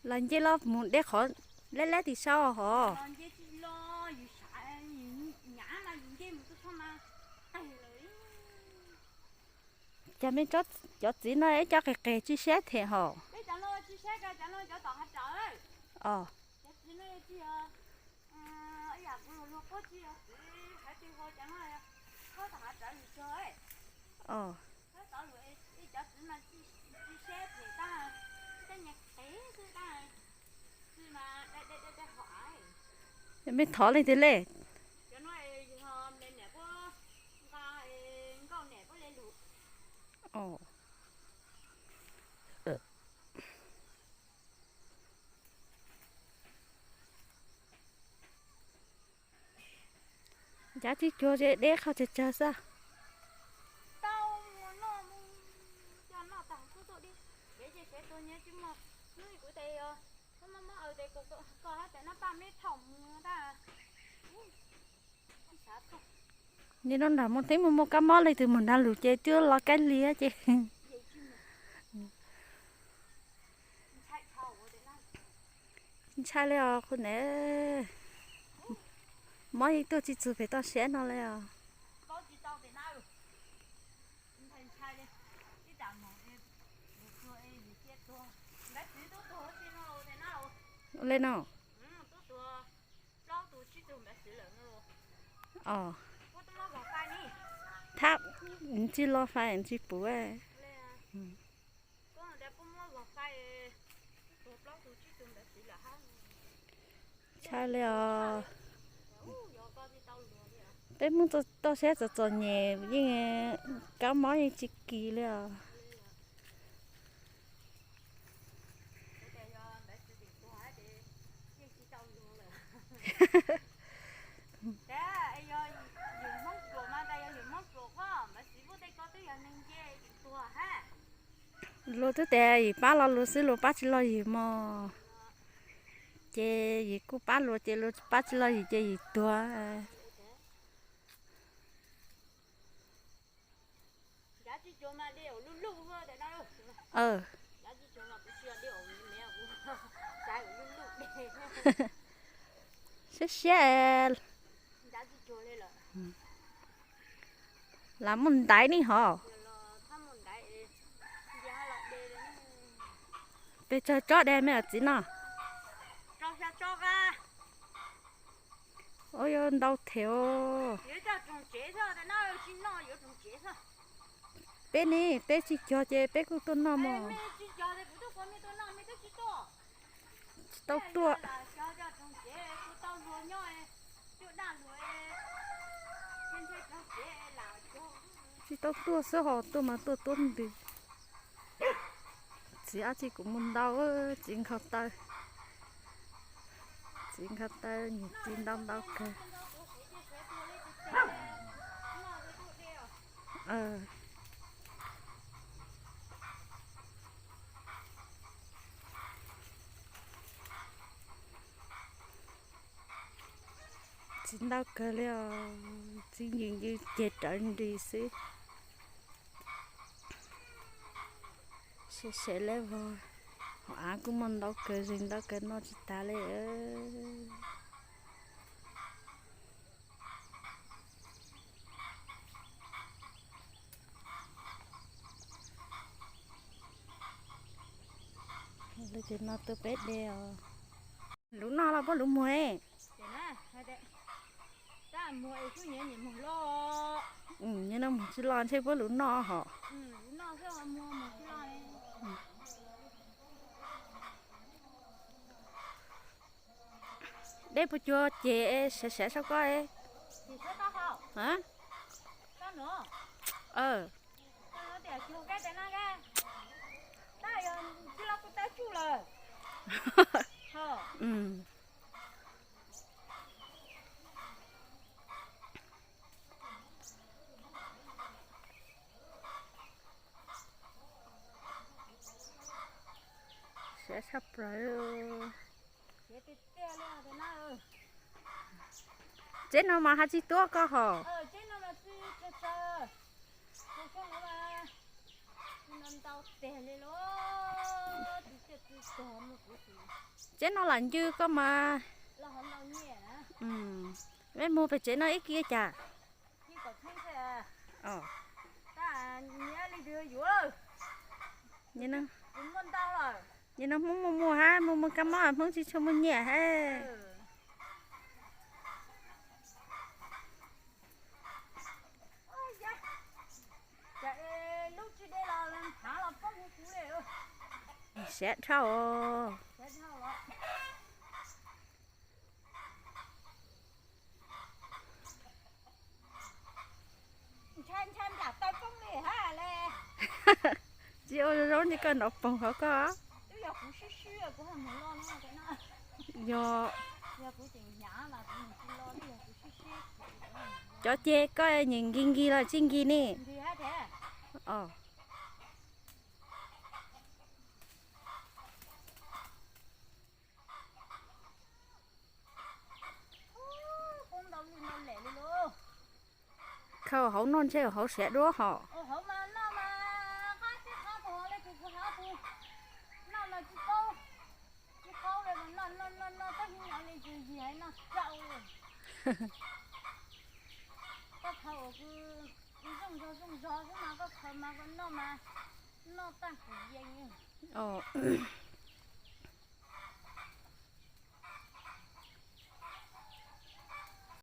Los nce los mus deb qhov leb leb tim sau hos. Cas me cov txiv no ib co qis qis tsis siab them hos. Me thov leej twg le? Ncav tsis cuag ces deb qhov tsawg tsawg xwb. Nim no nram mus teeb mus muaj kab mob leej twg mus nrad lus ces twb los kab liag ces ntshai li os qhua na. Mob yeej tuaj tsis txug pem toj siab no li os. Ua li no, thab tsis los fais tsis pum. Ntshai li os. Peb Hmoob toj siab txom txom nyem yeej kab mob yeej tsis kis li os. Luag twb tias yim pab los luag xwb, luag pab tsis los yim mog. Ces yim kuj pab luag ces luag pab tsis los yim ces yim tuag. Siab siab. Lam muaj ntaiv ne hov. Pes tsawg tsob de me txiv no? Ua yuav ntau them. Peb ne, peb tsis cog ces peb kuj tuaj noj mog. Tsis tau tuaj. Tsis tau tuaj xwb ho tuaj mas tuaj tuab ntws. Txiv dab tsi kuv mus ntau, txiv nkhaus taw. Txiv nkhaus taw, txiv ntau ntau kawg. Txiv ntau kawg li os, txiv ncws ncws ceg rawv nris xwb. Seb seb lawv vog, hauv av kuj muaj ntau kawg, zeeg ntau kawg noj tsis tas li. Lawv ces no tuaj peb de os. Luv noj los puab luv muag? Nyob no muag tsis los ntshe puab luv noj hos. Dej puas cuag ces sav sav saub kob. Siav tshaj plaws. Tsev no mas haj tsis tuab koj hos. Tsev no lam ncw koj mas. Peb mus pem tsev no ib kiag cas. Nim no Hmoob muaj muaj hab, muaj muaj kab mob, Hmoob tsis tshua muaj nyiaj hab. Siav dhau os. Tsis ua zoo zoo li koj nrov poog hauv koj. Yog, cov ceg koj nyiam nkig nkig los tsis nkig ne? Khau hauv noj ntshe hauv siav dua hos.